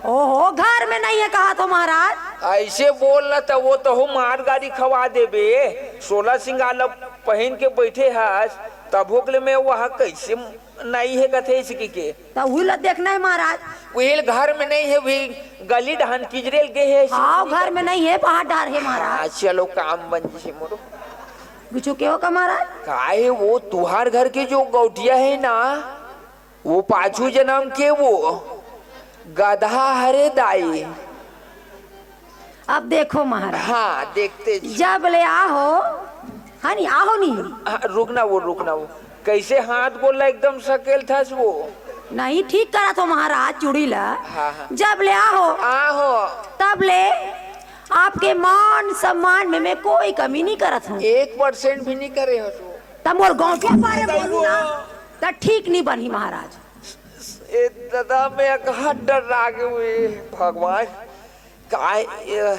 ओहो, घर में नहीं है कहा थो महाराज। ऐसे बोल न त वो तहू मार गारी खवा देबे। सोलह सिंगार ल पहिन के बैठे हस, तभो के ले मैं वहाँ कैसे नहीं है कथे इसकी के? त उही ल देखना है महाराज। उही ल घर में नहीं है, उही गली डहन किजरेल गे है। हाँ, घर में नहीं है, बाहर डार है महाराज। हाँ, चलो काम बन जी मोरो। कुछ के हो का महाराज? काहे वो तुहार घर के जो गौटिया है ना, वो पाछू जन्म के वो गधा हरे दाई। अब देखो महाराज। हाँ, देखते जी। जब ले आहो, है नी, आहो नी। हाँ, रुक ना वो, रुक ना वो। कैसे हाथ गोड़ ला एकदम सकेल थस वो? नहीं, ठीक करा थो महाराज, चूड़ी ला। हाँ, हाँ। जब ले आहो, आहो। तब ले आपके मान सम्मान में मैं कोई कमी नहीं करत हूँ। एक percent भी नहीं करे हो तू। त मोर गौंटिया बारे बोलू ना, त ठीक नहीं बनी महाराज। ए दादा, मैं एक हाथ डर लागे हुए, भगवान। काय, ए,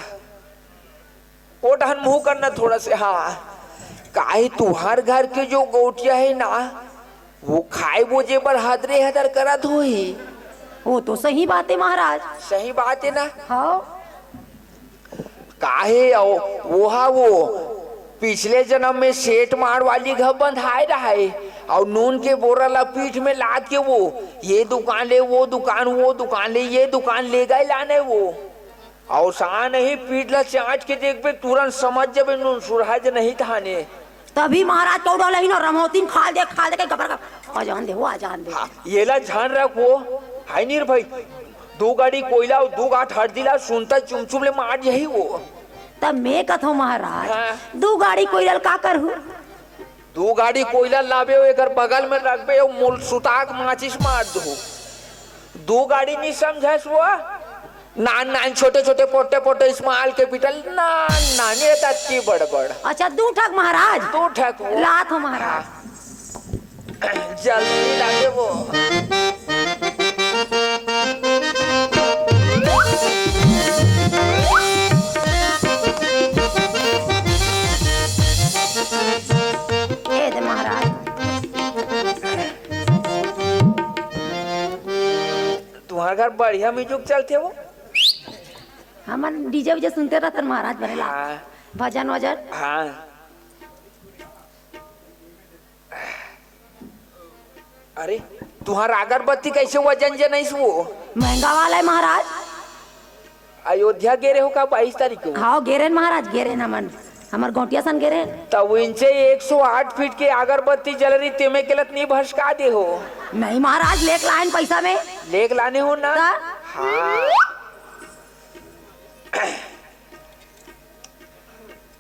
ओ डहन मुंह करना थोड़ा से, हाँ। काहे तुहार घर के जो गौटिया है ना, वो खाए बोजे बर हदरे हदर करत होही। वो तो सही बात है महाराज। सही बात है ना? हाँ। काहे अउ ओहा वो पिछले जन्म में सेठ मार वाली घर बंधाए रहे अउ नून के बोरा ला पीठ में लाद के वो ये दुकान ले, वो दुकान, वो दुकान ले, ये दुकान ले गए लाने वो। अउ सान ही पीठ ला चाट के देखबे, तुरंत समझ जबे नून सुरहा जे नहीं थाने। तभी महाराज कौड़ा लही न रमौतीन खाल दे, खाल दे के गबर गबर। आ जान दे, वो आ जान दे। हाँ, येला ध्यान रख वो। हाय नीर भाई, दू गाड़ी कोयला अउ दू गांठ हरदी ला सुनता चुमचुम ले मार जही वो। तब मैं कथो महाराज, हाँ। दू गाड़ी कोयला ल का करहू? दू गाड़ी कोयला लाबे, एकर बगल में रखबे, अउ मुल सुताक माचिस मार दू। दू गाड़ी नी समझस वो? नान नान, छोटे छोटे, पोटे पोटे, small capital, नान नान, ये तत्ती बड़ बड़। अच्छा, दू ठक महाराज? दू ठक वो। लात हो महाराज। जल्दी लागे वो। ए दे महाराज। तुम्हार घर बढ़िया music चलथे वो? हमन DJ वीजे सुनते रहतन महाराज, बने ला। हाँ। भजन वजन। हाँ। अरे, तुम्हार अगरबत्ती कैसे वजन जनइस वो? महंगा वाला है महाराज। अयोध्या गे रहे हो का बाईस तारीख को? हाँ, गे रहेन महाराज, गे रहेन हमन। हमर गौंटिया सन गे रहेन। तब इनसे एक सौ आठ फीट के अगरबत्ती जल रही, तेमे गलत नहीं भसका दे हो। नहीं महाराज, लेक लाएन पैसा में। लेक लाने हो ना? ता? हाँ।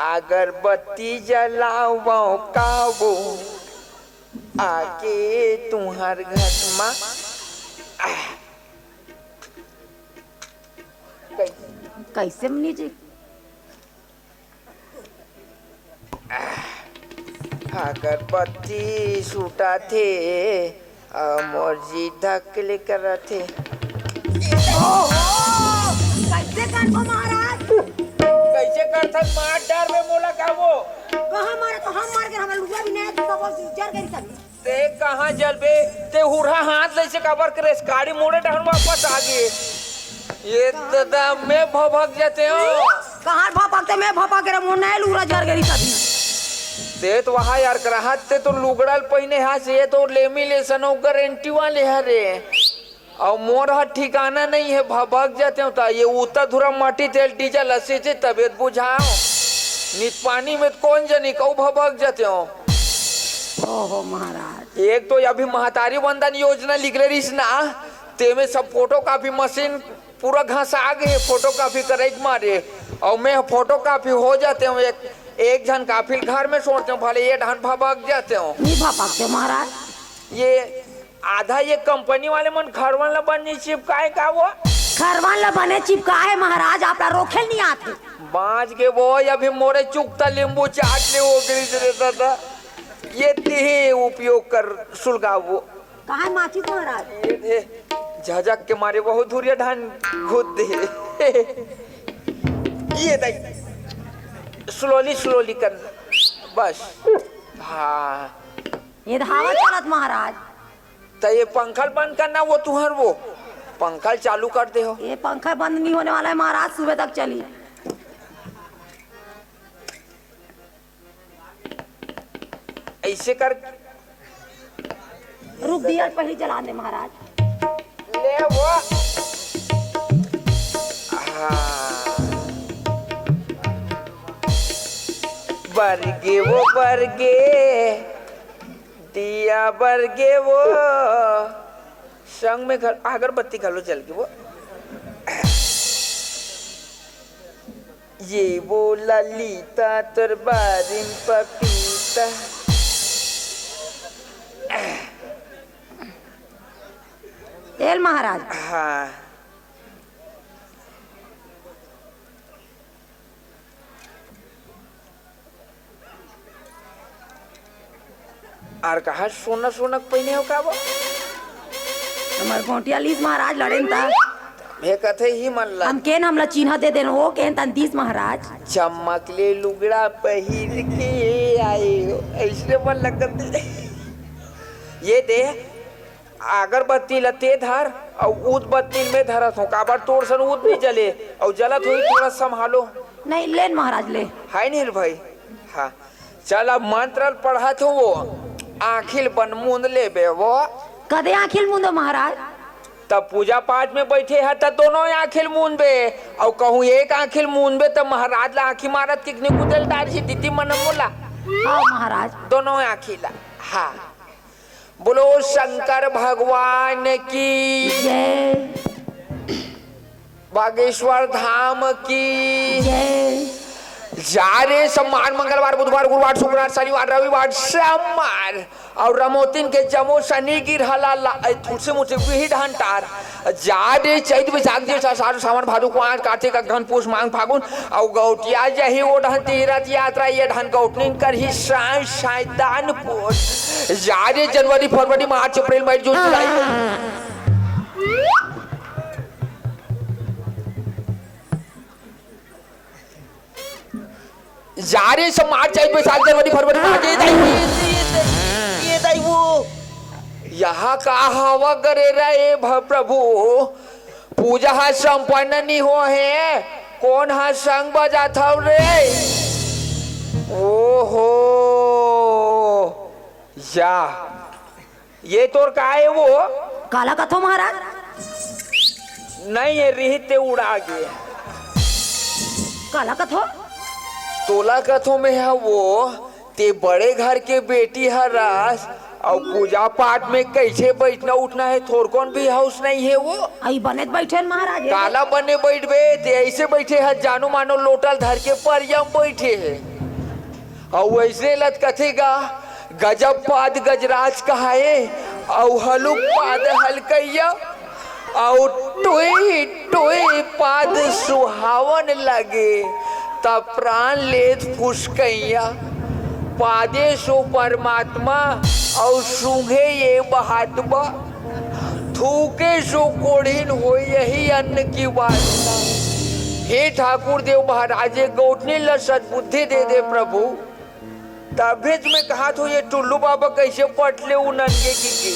अगरबत्ती जलावं का वो आके तुहर घर मा। कैसे मनी जी? अगरबत्ती सुटाथे, अउ मोर जी धक ले करथे। ओहो! कैसे करथो महाराज? कैसे करथन? मार डार में मोला का वो? कहाँ मारे तो हम मार के, हमर लुगा भी नहीं है, तो सब जर गई सभी। ते कहाँ जलबे? ते हुरहा हाथ ले से काबर करेस? गाड़ी मोड़े डहन वापस आ गे। ये दादा, मैं भभक जाते हो। कहाँ भभकते? मैं भभक रहे, मोर नए लूरा जर गई सभी। ते तो वहाँ यार करा हाथ, ते तो लुगड़ल पहिने हाथ से, ये तो लेमिनेशन गारंटी वाले हरे। अउ मोर ह ठिकाना नहीं है, भभक जाते हो ता ये उतना धुरा माटी तेल डीजल असी से तबियत बुझाओ। नित पानी में त कौन जनी कहू भभक जाते हो। ओहो महाराज। एक तो अभी महतारी वंदन योजना निकले रहीस ना, तेमे सब फोटो कॉपी मशीन पूरा घसा गे, फोटो कॉपी करे के मारे। अउ मैं फोटो कॉपी हो जाते हो, एक, एक झन कॉपी घर में छोड़ते हो, भले ये ढान भभक जाते हो। नहीं भभकते महाराज। ये आधा ये कंपनी वाले मन खड़वन ला बन नहीं चिपकाए का वो? खरवन ल बने चिपका हे महाराज, आप ला रोखे ल नइ आत हे। बाँच गे वो, अभी मोरे चुकता नींबू चाट ले वो गिरिस रे दादा। ये तिही उपयोग कर सुलगावो। कहाँ हे माचिस महाराज? ये दे, झझक के मारे बहुत धुरिया ढान घुत दे। ये दे, slowly, slowly करना, बस। हाँ। ये धावा चलत महाराज। त ये पंखा ल बंद करना, वो तुहर वो पंखा ल चालू कर दे हो। ये पंखा बंद नहीं होने वाला है महाराज, सुबह तक चली। ऐसे कर। रुक दिया, पहले जला दे महाराज। ले वो। हाँ। बर गे वो, बर गे। दिया बर गे वो। संग में घर अगरबत्ती घलो जल गे वो। ये वो ललिता तोर बारिम पपीता। तेल महाराज। हाँ। आर कहा सोना सोना के पहिने हो का वो? हमर गोटिया लीस महाराज लड़ेन ता। हे कथे ही मन ला। हम केन हमला चिन्हा दे देन, वो केन तन दीस महाराज। चमक ले लुगड़ा पहिर के आए हो, ऐसने मन लगत हे। ये दे, अगरबत्ती ल ते धर, अउ ऊदबत्ती ल में धरत हों, काबर तोर सन ऊद नइ जले, अउ जलत होही, थोड़ा संभालो। नहीं, लेन महाराज, ले। है नीर भाई? हाँ। चल, अब मंत्र ल पढ़त हों वो, आँखी ल बन मूंद लेबे वो। कदे आँखी ल मूंदो महाराज? तब पूजा पाठ में बैठे ह, त दोनों आँखी ल मूंदबे, अउ कहूँ एक आँखी ल मूंदबे, त महाराज ला आँखी मारत किकनी कुदेल डारही दीदी मन मोला। हाँ महाराज। दोनों आँखी ला। हाँ। बोलो शंकर भगवान की। जय। बागेश्वर धाम की। जय। जा रे, सम्मान मंगलवार, बुधवार, गुरुवार, शुक्रवार, शनिवार, रविवार, सोमवार अउ रमोतिन के जमो सनी गिरहला ला, ए, तुलसी मुलसी बिही ढंटार। जा रे, चैत, बैसाख, जेठ, आषाढ़, सावन, भादो, कुआर, कार्तिक, अगहन, पूस, माघ, फागुन, अउ गौटिया जही ओ ढन तीरथ यात्रा, ये ढन गौटनिन करही साय-, सैतानपुर। जा रे, जनवरी, फरवरी, मार्च, अप्रैल, मई, जून, जुलाई। जा रे, सब मार्च, चैत, बैसाख, जनवरी, फरवरी, मार्च, ये दाई, ये, ये, ये, ये दाई वो। यहाँ का हवा करे रे, ए भ-, प्रभु, पूजा ह संपन्न नी हो हे, कोन ह संग बजात हव रे? ओहो, या। ये तोर का ए वो? काला कथो महाराज? नहीं, ये रिहित ते उड़ा गे। काला कथो? तोला कथो में ह वो, ते बड़े घर के बेटी हरस, अउ पूजा पाठ में कइसे बैठना उठना हे, थोरकोन भी हौस नहीं हे वो। अई बने त बैठेन महाराज, ये काला बने बैठबे, ते ऐसे बैठे ह, जानो मानो लोटा ल धर के परिया म बैठे हे। अउ अइसने लत कथे गा, गजब पाद गजराज कहाए, अउ हलुक पाद हलकैया, अउ टुई टुई पाद सुहावन लगे, त प्राण लेत फुसकैया। पादे सो परमात्मा, अउ सूंघे ये महात्मा। थूके सो कोढ़िन होय यही अन्न की वासना। हे ठाकुर देव महाराज, ये गौटनी ल सद्बुद्धि दे दे प्रभु। तभेच मैं कहत हों, ये टुल्लू बाबा कइसे पट ले उ ननगे की के।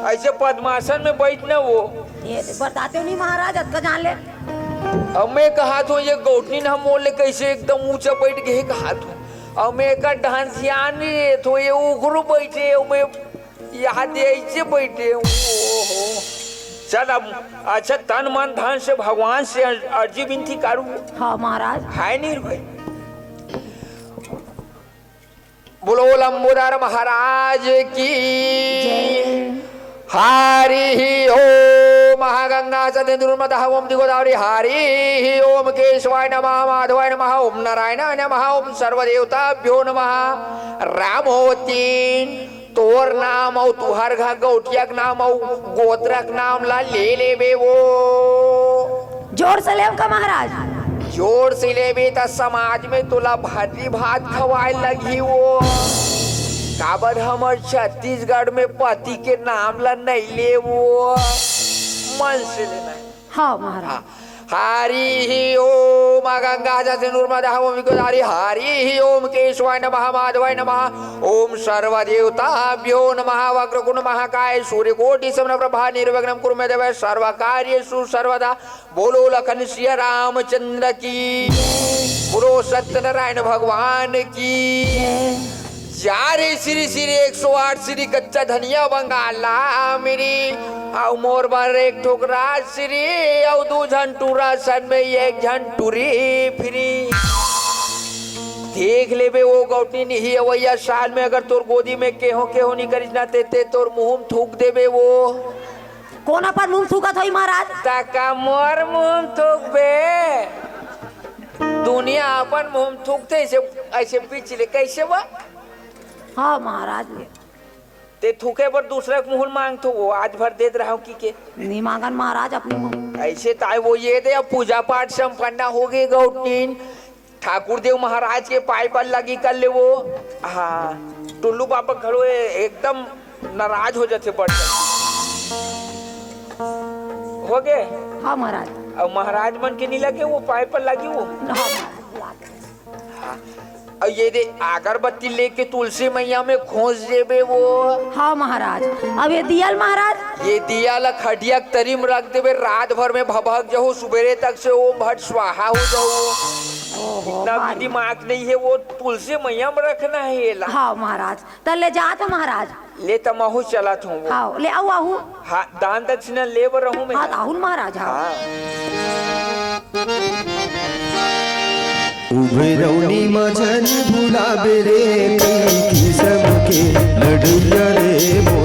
अइसे पद्मासन में बैठ न वो। ये बताते हो नहीं महाराज, अतका जान ले। अब मैं कहत हों, ये गौटनी न मोर ले कइसे एकदम ऊंचा बैठ गे कहत हों। अब मैं एकर ढांसियान नहीं रहत हों, ये उघरू बैठे, अब मैं यहाँ दे ऐसे बैठे हूँ। ओहो। चल अब, अच्छा, तन मन धन से भगवान से अर्जी विनती करूँ। हाँ महाराज। है नहीं भाई। बोलो लंबोदर महाराज की। जय। हरि ओम। महागंगा सत्येंदुर्मतः ओम दिगोदावरी। हरि ओम। केशवाय नमः, माधवाय नमः, ओम नारायणाय नमः, ओम सर्वदेवताभ्यो नमः। रामोतीन तोर नाम अउ तुहर घर गौटिया के नाम अउ गोत्र के नाम ला ले लेबे वो। जोर से लेव का महाराज? जोर से लेबे त समाज में तोला भर्री भात खवाए लगही वो। काबर हमर छत्तीसगढ़ में पति के नाम ला नइ ले वो। मन से लेना हे। हाँ महाराज। हाँ। हरि ही ओम गंगा जल सिंदूर मध्य ओम गोदावरी। हरि ही ओम केशवाय नमः माधवाय नमः। ओम सर्वदेवताभ्यो नमः। वक्रकुंड महाकाय सूर्यकोटि समप्रभा निर्विघ्नं कुरु मे देव सर्वकार्येषु सर्वदा। बोलो लखन सिया रामचंद्र की। बोलो सत्यनारायण भगवान की। जा रे श्री श्री एक सौ आठ श्री कच्चा धनिया बंगाला मेरी। अउ मोर बर एक ठोक राज श्री अउ दू झन टूरा सन में एक झन टूरी फ्री। देख लेबे वो गौटिन ही अवैया साल में अगर तोर गोदी में केहो केहो नी करिस ना ते, ते तोर मुंह में थूक देबे वो। कोन अपन मुंह थूकत होई महाराज? तका मोर मुंह थूकबे। दुनिया अपन मुंह थूकथे ऐसे, ऐसे पीछ ले कैसे बा? हाँ महाराज। ते थूके बर दूसरा के मुंह मांगथो, वो आज भर देत रहव की के। नी मांगन महाराज अपने मुंह। ऐसे ताय वो ये दे, अब पूजा पाठ संपन्न हो गए गौटिन। ठाकुर देव महाराज के पाय पर लगी कर ले वो। हाँ, टुल्लू बाबा घलो ए-, एकदम नाराज हो जाथे बड़। हो गए? हाँ महाराज। अब महाराज मन के नहीं लगे वो पाय पर लगी वो। हाँ महाराज। हाँ। अउ ये दे अगरबत्ती लेके तुलसी मैया में खोस देबे वो। हाँ महाराज। अब ये दिया ल महाराज? ये दिया ला खटिया के तरी में रख देबे, रात भर में भभक जाहू, सुबेरे तक से ओम भट स्वाहा हो जाहू। ओहो, इतना भी भारी। दिमाग नहीं है, वो तुलसी मैया में रखना है ये ला। हाँ महाराज, त ले जात हो महाराज। ले त महू चलत हूँ वो। हाँ, ले आऊ, आऊ। हाँ, दान दक्षिणा ले बर रहूं मैं। हाँ, आऊ न महाराज, हाँ। हाँ। उभे रौनी म झन भुलाबे रे, कई किसम के लड़ैया रे।